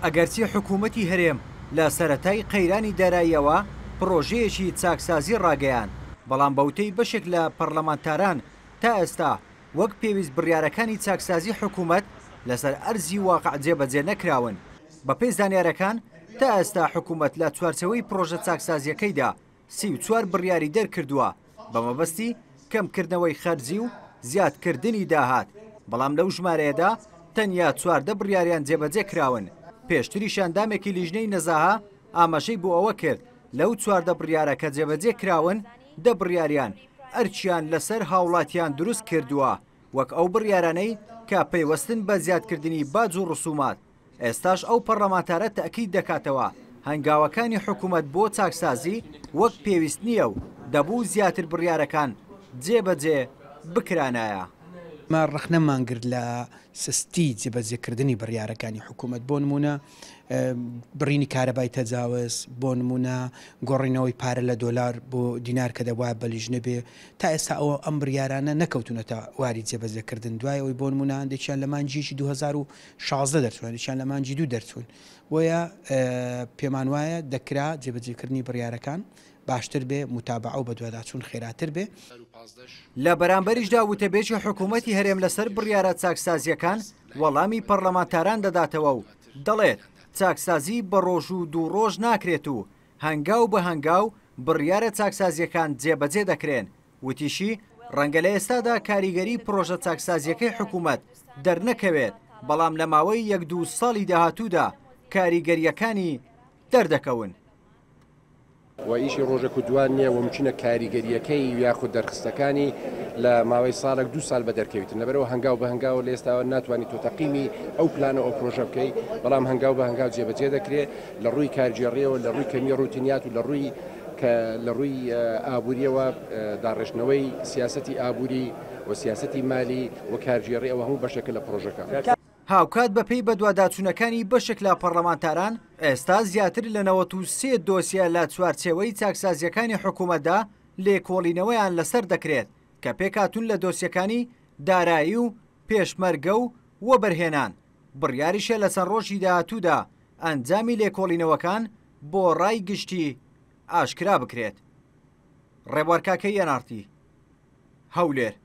ئەگەرچی حکوومەتی هەرێم لە سەرەتای قەیرانی داراییەوە پڕۆژەیەکی چاکسازی ڕاگەیاند، بەڵام بەوتەی بەشێک لە پەڕلەمانتاران تا ئێستا وەک پێویست بڕیارەکانی چاکسازی حکوومەت لەسەر ئەرزی واقع جێبەجێ نەکراون. بەپێی زانیارەکان تا ئێستا حکوومەت لە چوارچێوەی پڕۆژە چاکسازییەکەیدا 34 بڕیاری دەرکردووە بە مەبەستی کەمکردنەوەی خەرجی و زیادکردنی داهات، بەڵام لەو ژمارەیەدا تەنیا 14 بڕیاریان جێبەجێ کراون، پێشتریش ئەندامێکی لیژنەی نەزاهە ئاماژەی بۆ ئەوە کرد، لەو 14 بڕیارە کە جێبەجێ کراون، دە بڕیاریان ئەرکیان لەسەر هاوڵاتیان دروست کردووە، وەک ئەو بڕیارانەی کە پەیوەستن بە زیادکردنی باج و ڕسومات. ئێستاش ئەو پەڕلەمانتارە تەئکید دەکاتەوە، هەنگاوەکانی حکومەت بۆ چاکسازی وەک پێویست نییە و دەبوو زیاتر بڕیارەکان جێبەجێ بکرانایە. ئێمە ڕەخنەمان گرت لە سستی جێبەجێکردنی بڕیارەکانی حکومەت، بۆ نموونە بڕینی کارەبای تەجاوز، بۆ نموونە گۆڕینەوەی پارە لە دۆلار بۆ دینار کە دەبوایە بە لیژنە بێ، تا ئێستا ئەوە ئەم بڕیارانە نەکەوتوونەتە واری جێبەجێکردن، دوای ئەوەی بۆ نموونە هەندێکیان لە مانگی یەکی 2016 دەرچوون، هەندێکیان لە مانگی دوو دەرچوون، بۆیە پێمان وایە دەکرا جێبەجێکردنی بڕیارەکان باشتر بێ، موتابەعە و بەدواداچوون خێراتر بێ. لە بەرامبەریشدا وتەبێژی حکوومەتی هەرێم لەسەر بڕیارە چاکسازییەکان وەڵامی پەڕلەمانتاران دەداتەوە و دەڵێت، چاکسازی بە ڕۆژ و دوو ڕۆژ ناکرێت و هەنگاو بە هەنگاو بڕیارە چاکسازییەکان جێبەجێ دەکرێن. وتیشی، ڕەنگە لە ئێستادا کاریگەری پڕۆژە چاکسازییەکەی حکوومەت دەرنەکەوێت، بەڵام لە ماوەی یەک دوو ساڵی داهاتوودا کاریگەرییەکانی دەردەکەون. و ئیشی ڕۆژێک و دوان نییە و ممکنە کاریگەرییەکەی یاخود دەرخستەکانی لە ماوەی ساڵێک دوو سال بەدەرکەویتن لەبەرئەوە هەنگاو بە هەنگاو لە ئێستاوە ناتوانانی تۆ تەقیمی ئەو پلانە ئەو پرۆژە بکەی بەڵام هەنگاو بە هەنگاو جێبەجێ دەکرێت لە ڕووی کارگێڕیەوە لە ڕووی کەمی ڕوتینیات و لە ڕووی کە لە ڕووی ئابووریەوە داڕێژنەوەی سیاسەتی ئابووری و سیاسەتی مالی و کارگێڕی ئەوە هەموو بەشێکە لە پرۆژەکە. هاوکات بەپێی بەدواداچوونەکانی بەشێک لە پەڕلەمانتاران، ئێستا زیاتر لە 93 دۆسیە لە چوارچێوەی چاکسازییەکانی حکومەتدا لێکۆڵینەوەیان لەسەر دەکرێت کە پێکهاتوون لە دۆسیەکانی دارایی و پێشمەرگە و وەبەرهێنان، بڕیاریشە لە چەند ڕۆژی داهاتوودا ئەنجامی لێکۆڵینەوەکان بۆ ڕای گشتی ئاشکرا بکرێت. ڕێبوار کاکەیی، ئێن ئاڕ تی، هەولێر.